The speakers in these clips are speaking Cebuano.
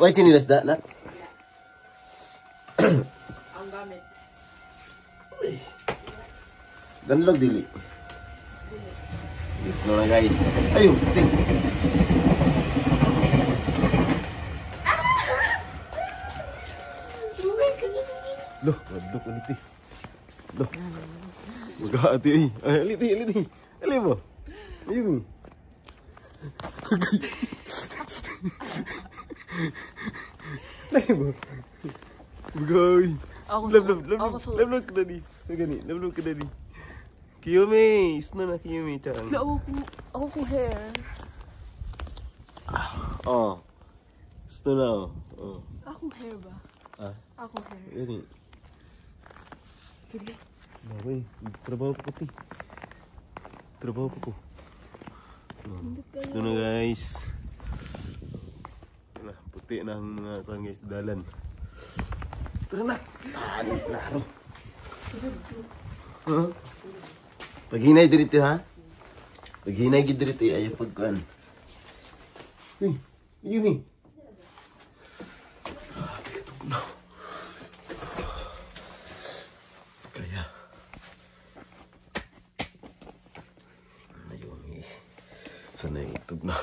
Why chinilas da na? Ang gamit. Danlog dili. Yes no na guys. Ayun, ting. Loh, wadlok ulit eh. Loh. Magaati eh. Ay, alit eh, alit eh. Ali mo. Ayun. Lagi mo. Bagay. Love, love, love, love, love ka dali. Gani, love, love ka dali. Kiyumi, isno na Kiyumi, charang. Ako ko hair. Oh. Isno na, oh. Akong hair ba? Ah? Akong hair. Gani. Sige. Bagay, trabaho pa ko, ti. Trabaho pa ko. Isno na, guys. Na, puti na ang mga kuwan, guys, dalan. Tara na! Ano, klaro. Huh? Paghinay dirito ha? Paghinay gid dirito ayaw pagkuan. Uy, Yumi. Ah, kaya. Mayumi. Sana yung itog na.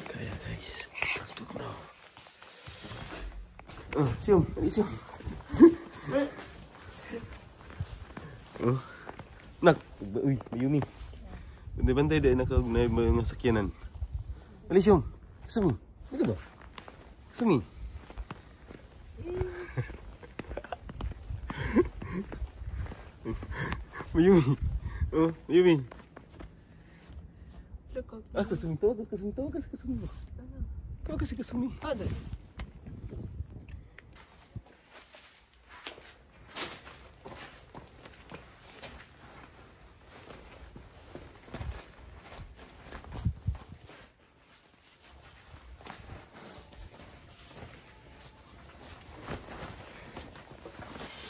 Kaya guys, tugtog na. Oh, siyom, ali siyom. Oh. Nak, uy, Mayumi. Bantay-bantay dahil nakaugnay mga sakyanan. Ali siyom. Sumi. Ano ba? Sumi. Mayumi. Oh, Mayumi. Ah, Kasumi, tawag ka Kasumi, tawag ka si Kasumi. Tawag ka si Kasumi. Ah, dali.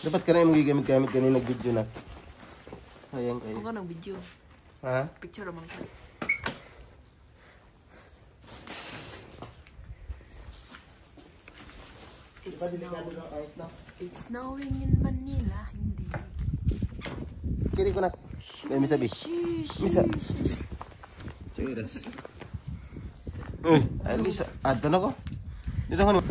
Dapat ka na yung magigamit-gamit ganun nag-video na. Sayang kayo. Ako ng video. Ha? Picture naman ko. It's snowing. It's snowing in Manila, hindi. Kiri ko na. May misabi. Misa. Cheers. Uy, alisa. Adto na ko. Dito ko.